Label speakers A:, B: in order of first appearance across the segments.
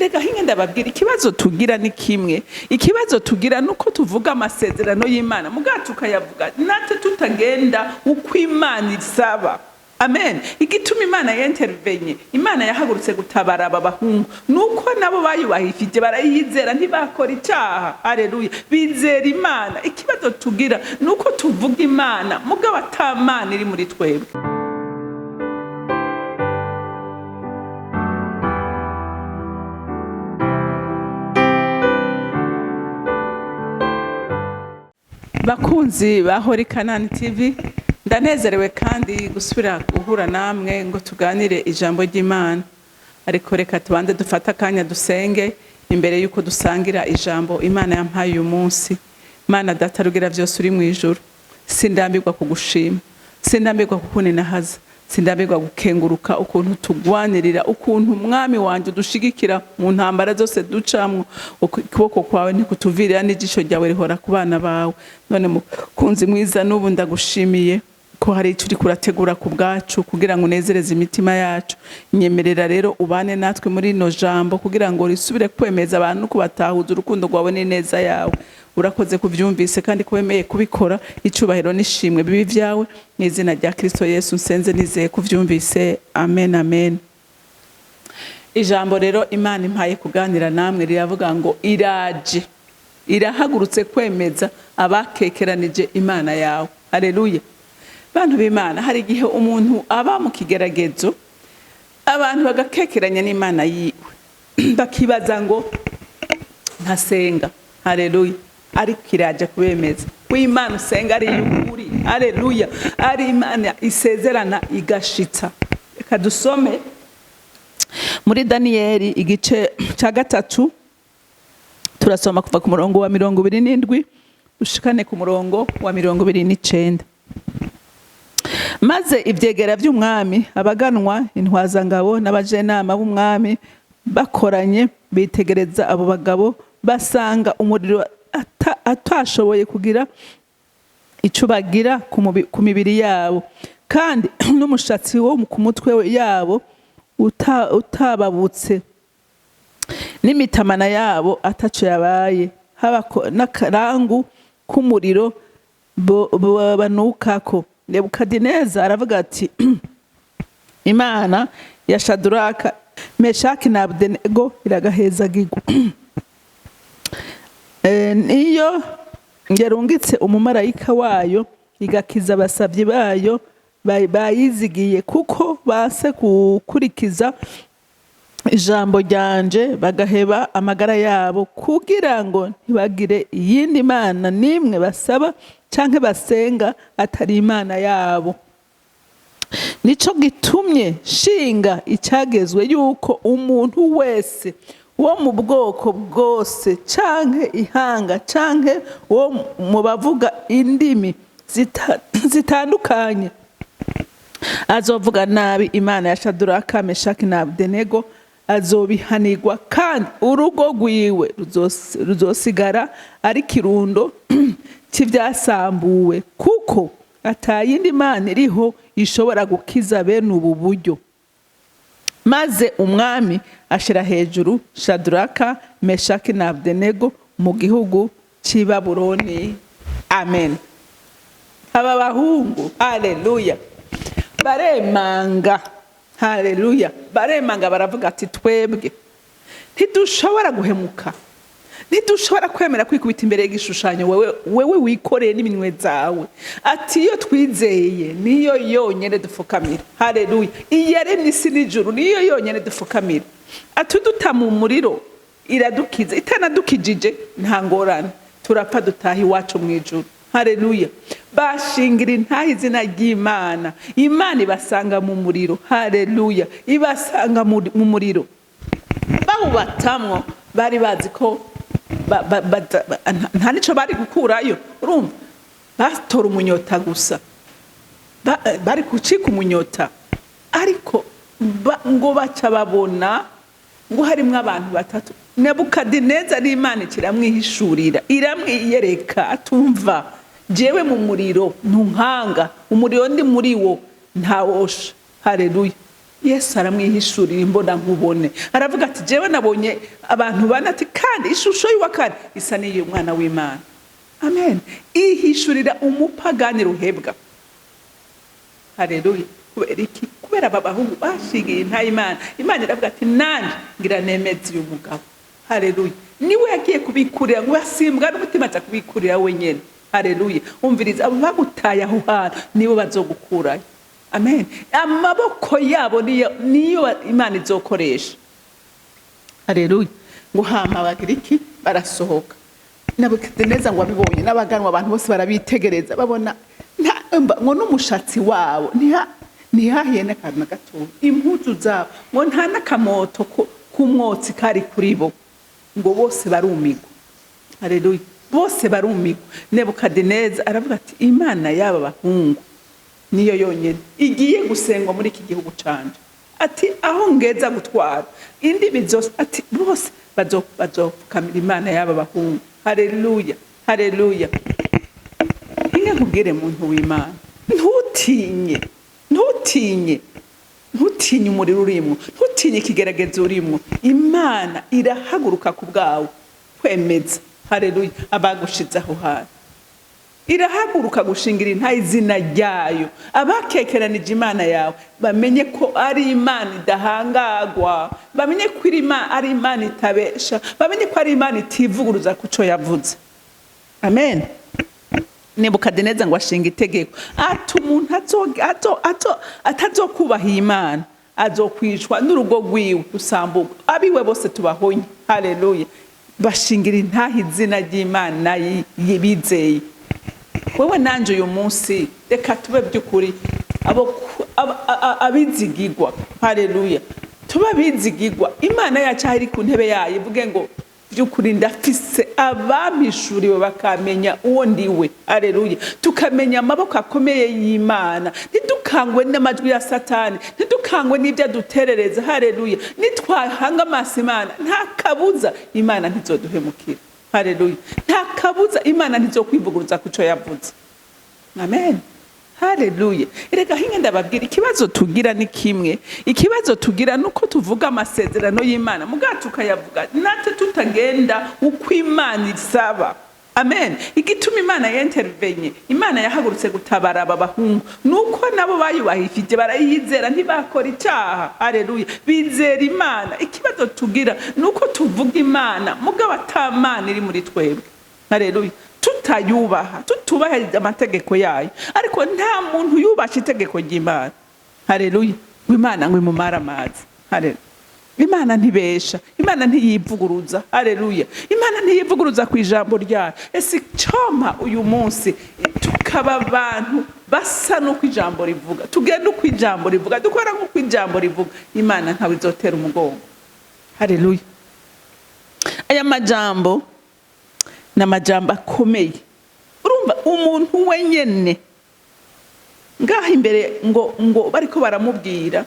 A: Erega hinge ndababwira, ikibazo tugira ni kimwe. Ikibazo tugira nuko tuvuga amasezerano y'Imana, mugabo tukayavuga natwe tutagenda uko Imana isaba. Amen. Igituma Imana yentervenye, Imana yahagurutse gutabara aba bahungu, nuko nabo bayubahishije, barayizera, ntibakora icyaha. Haleluya, bizera Imana. Ikibazo tugira nuko tuvuga Imana, mugabo ata Mana iri muri twebwe. Bakunzi ba Holy Canaan TV, ndanezerewe kandi gusubira guhura namwe ngo tuganire ijambo ry'Imana. Ariko reka tubanze dufate akanya dusenge imbere y'uko dusangira ijambo Imana yampaye uyu munsi. Mana Data rugira byose uri mu ijuru, sindambirwa kugushima, sindambirwa kukuninahaza, sindambirwa gukenguruka ukuntu tugwanirira, ukuntu Umwami wanje udushigikira mu ntambara zose ducamwo. Ukuboko kwawe ntikutuvirira n'ijisho ryawe rihora ku bana bawe. None mukunzi mwiza, n'ubu ndagushimiye ko hari icyo uriko urategura ku bwacu kugira ngo unezereze imitima yacu. Nyemerera rero ubane natwe muri rino jambo kugira ngo risubire kwemeza abantu no kubatahuza urukundo rwawe n'ineza yawe. Urakoze kuvyumvise kandi ko wemeye kubikora. Icubahiro n'ishimwe bibi vyawe, mu izina rya Kristo Yesu nsenze nizeye kuvyumvise. Amen, amen. Ijambo rero Imana impaye kuganira namwe riravuga ngo iraje, irahagurutse kwemeza abakekeranije Imana yawe. Haleluya. Bantu b'Imana, hari igihe umuntu aba mu kigeragezo, abantu bagakekeranya n'Imana yiwe, bakibaza ngo ntasenga. Haleluya. Ariko iraje kubemeza ko Imana usenga ari iy'ukuri. Haleluya. Ari Imana isezerana igashitsa. Reka dusome muri Daniyeli igice cya 3, turasoma kuva ku murongo wa 27 ushikane ku murongo wa 29. Maze ivyegera vy'umwami, abaganwa, intwazangabo n'abajenama b'umwami bakoranye, bitegereza abo bagabo, basanga umuriro atashoboye kugira ico bagira ku mibiri yabo, kandi n'umushatsi wo ku mutwe yabo utababutse, n'imitamana yabo ataco yabaye, haba n'akarangu k'umuriro banukako. Nebukadineza aravuga ati: "Imana ya Shaduraka, Meshaki na Abedenego iragahezagirwa. Niyo yarungitse umumarayika wayo igakiza abasavyi bayo bayizigiye, kuko base gukurikiza ijambo ryanje bagaheba amagara yabo kugira ngo ntibagire iyindi mana nimwe basaba canke basenga atari Imana yabo. Nico gitumye shinga icagezwe yuko umuntu wese wo mu bwoko bwose canke ihanga canke wo mu bavuga indimi zitandukanye azovuga nabi Imana ya Shaduraka, Meshaki na Abedenego azobihanirwa, kandi urugo rwiwe ruzosigara ari kirundo c'ivyasambuwe, kuko atayindi mana iriho ishobora gukiza bene ubu buryo." Maze umwami ashira hejuru Shadraka, Meshaki na Abedenego mu gihugu c'i Babuloni. Amen. Aba bahungu, haleluya, baremanga. Haleluya, baremanga, baravuga ati: "Twebwe ntidushobora guhemuka, ntidushobora kwemera kwikubita imbere y'igishushanyo wewe wikoreye n'iminwe zawe." Ati: "Iyo twizeye niyo yonyene dufukamira." Haleluya. Iyaremye isi n'ijuru niyo yonyene dufukamira. Ati: "Uduta mu muriro iradukiza, itanadukijije nta ngorane, turapfa dutaha iwacu mu ijuru." Haleluya. Bashingira intahe izina ry'Imana, Imana ibasanga mu muriro. Haleluya. Ibasanga mu muriro, bawubatamwo bari bazi ko nta nico bari gukurayo. Urumva batora umunyota gusa, bari gucika umunyota. Ariko ngo baca babona ngo harimwo abantu batatu. Nebukadineza n'Imana ikiramwihishurira, iramwiyereka, atumva: "Jewe mu muriro ntunkanga, umuriro ndi muri wo ntawosha." Haleluya. Yesu aramwihishurira imbona nkubone, aravuga ati: "Jewe nabonye abantu bane," ati: "kandi ishusho y'uwa kane isa n'iyi mwana w'Imana." Amen. Ihishurira umupagani ruhebwa. Haleluya! Kubera iki? Kubera aba bahungu bashingiye intahe Imana. Imana iravuga ati: "Nanje ngira nemeze uyu mugabo." Haleluya! Niwe yagiye kubikurira, ngo asimbwa n'umutima, aza kubikurira wenyene. Haleluya! Umviriza, abo bagutaye aho hantu nibo bazogukurayo. Amen. Amaboko yabo niyo Imana izokoresha. Haleluya! Ngo hama bagira iki? Barasohoka. Nabukadineza ngo abibonye n'abaganwa, abantu bose barabitegereza, babona ngo n'umushatsi wabo ntihahiye n'akantu na gatoya, impuzu zabo ngo nta n'akamoto k'umwotsi kari kuri bo, ngo bose barumigwa. Haleluya! Bose barumigwa. Nebukadineza aravuga ati: "Imana y'aba bahungu niyo yonyine igiye gusengwa muri iki gihugu canje." Ati: "Aho ngeza gutwara indimi zose," ati, "bose bazopfukamira Imana y'aba bahungu." Haleluya, haleluya! Inge nkubwire, muntu w'Imana, ntutinye, ntutinye, ntutinye umuriro urimwo, ntutinye ikigeragezo urimwo. Imana irahaguruka ku bwawe kwemeza, haleluya, abagushize aho hantu. Irahaguruka gushingira intahe izina ryayo. Abakekeranije Imana yawe bamenye ko ari Imana idahangagwa, bamenye ko ari Imana itabesha, bamenye ko ari Imana itivuguruza ku co yavuze. Amen. Nebukadineza ngo ashinga itegeko, ati: "Umuntu atazokubaha Imana azokwicwa n'urugo rwiwe rusamburwa, abiwe bose tubahonye." Haleluya! Bashingira intahe izina ry'Imana bizeye. Wewe nanje uyu munsi, reka tube by'ukuri abizigigwa. Haleluya! Tube abizigigwa. Imana yacu aho iri ku ntebe yayo ivuge ngo: "By'ukuri ndafise abampishuriwe bakamenya uwo ndiwe." Haleluya! Tukamenya amaboko akomeye y'Imana, ntidukangwe n'amajwi ya Satani, ntidukangwe n'ibyo aduterereza. Haleluya! Nitwahanga amaso Imana, nta kabuza Imana ntizoduhemukira. Haleluya! Nta kabuza Imana ntizokwivuguruza ku cyo yavuze. Amen, haleluya! Erega hinge ndababwira, ikibazo tugira ni kimwe. Ikibazo tugira ni uko tuvuga amasezerano y'Imana, mugabo tukayavuga natwe tutagenda uko Imana isaba. Amen. Igituma Imana yentervenye, Imana yahagurutse gutabara aba bahungu, nuko nabo bayubahishije, barayizera, ntibakora icyaha. Haleluya! Bizera Imana. Ikibazo tugira ni uko tuvuga Imana, mugabo ata Mana iri muri twebwe. Haleluya! Tutayubaha, tutubahiriza amategeko yayo. Ariko nta muntu yubasha itegeko ry'Imana, haleluya, ngo Imana ngo imumare amazi. Haleluya! Imana ntibesha, Imana ntiyivuguruza. Haleluya! Imana ntiyivuguruza ku ijambo ryayo. Ese icompa uyu munsi tukaba abantu basa n'uko ijambo rivuga, tugenda uko ijambo rivuga, dukora nk'uko ijambo rivuga, Imana ntawe izotera umugongo. Haleluya! Aya majambo ni amajambo akomeye. Urumva umuntu wenyene ngaha imbere, ngo bariko baramubwira,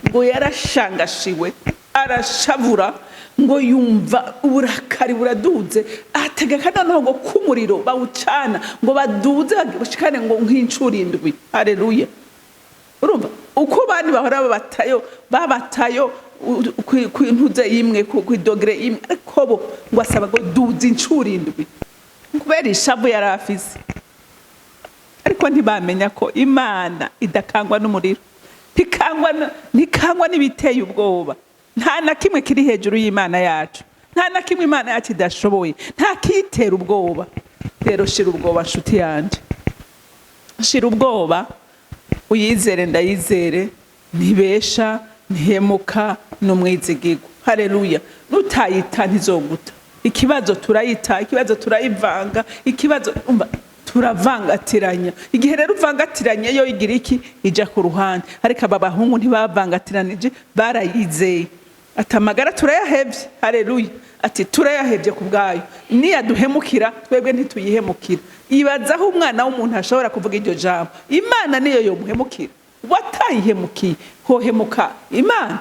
A: ngo yarashangashiwe, arashavura, ngo yumva uburakari buraduze, ategeka noneho ngo k'umuriro bawucana, ngo baduze bashikane ngo nk'incuro indwi. Haleluya! Urumva uko bandi bahora babatayo kw'intuze imwe, kw'idogere imwe, ariko bo ngo asaba ngo duze incuro indwi kubera ishavu yari afise. Ariko ntibamenya ko Imana idakangwa n'umuriro, ntikangwa n'ibiteye ubwoba. Nta na kimwe kiri hejuru y'Imana yacu, nta na kimwe Imana yacu idashoboye, nta kiyitera ubwoba. Rero shira ubwoba, nshuti yanje, shira ubwoba, uyizere, ndayizere, ntibesha, ntihemuka, n'umwizigirwa. Haleluya! Nutayita ntizoguta. Ikibazo turayita, ikibazo turayivanga, ikibazo umva turavangatiranya. Igihe rero uvangatiranye, yo igira iki? Ija ku ruhande. Ariko aba bahungu ntibavangatiranije, barayizeye. Ati: "Amagara turayahevye." Haleluya! Ati: "Turayahevye ku bwayo, niyaduhemukira twebwe ntituyihemukira." Ibaza aho umwana w'umuntu ashobora kuvuga iryo jambo, Imana niyo yomuhemukira? Watayihemukiye, hohemuka Imana?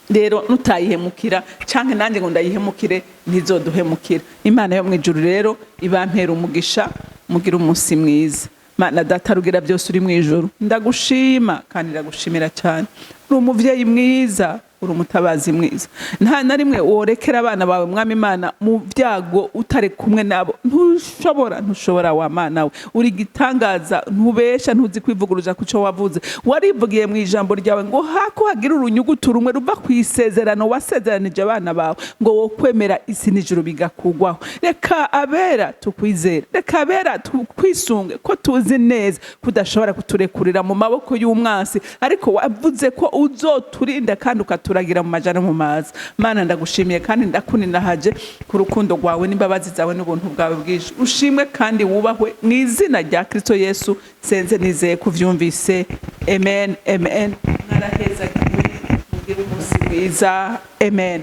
A: Rero nutayihemukira canke nanjye ngo ndayihemukire, ntizoduhemukira. Imana yo mu ijuru rero ibampera umugisha, mugire umunsi mwiza. Mana Data rugira byose uri mu ijuru, ndagushima kandi ndagushimira cyane. Uri umuvyeyi mwiza, uri umutabazi mwiza. Nta na rimwe worekera abana bawe, Mwami Imana, mu byago utari kumwe nabo. Ntushobora, ntushobora wa Mana we. Uri igitangaza, ntubesha, ntuzi kwivuguruza ku cyo wavuze. Warivugiye mu ijambo ryawe ngo hako hagira urunyugutu rumwe ruva ku isezerano wasezeranije abana bawe, ngo wo kwemera isi n'ijuru bigakugwaho. Reka abera tukwizere, reka abera tukwisunge, ko tuzi neza kudashobora kuturekurira mu maboko y'umwansi, ariko wavuze ko uzoturinda kandi ukaturagira mu majana mu mazi. Mana, ndagushimiye kandi ndakuninahaje ku rukundo rwawe n'imbabazi zawe n'ubuntu bwawe bwinshi. Ushimwe kandi wubahwe mu izina rya Kristo Yesu senze nizeye kuvyumvise. Amen, amen. Mwarahezagiwe, mugire umunsi mwiza. Amen.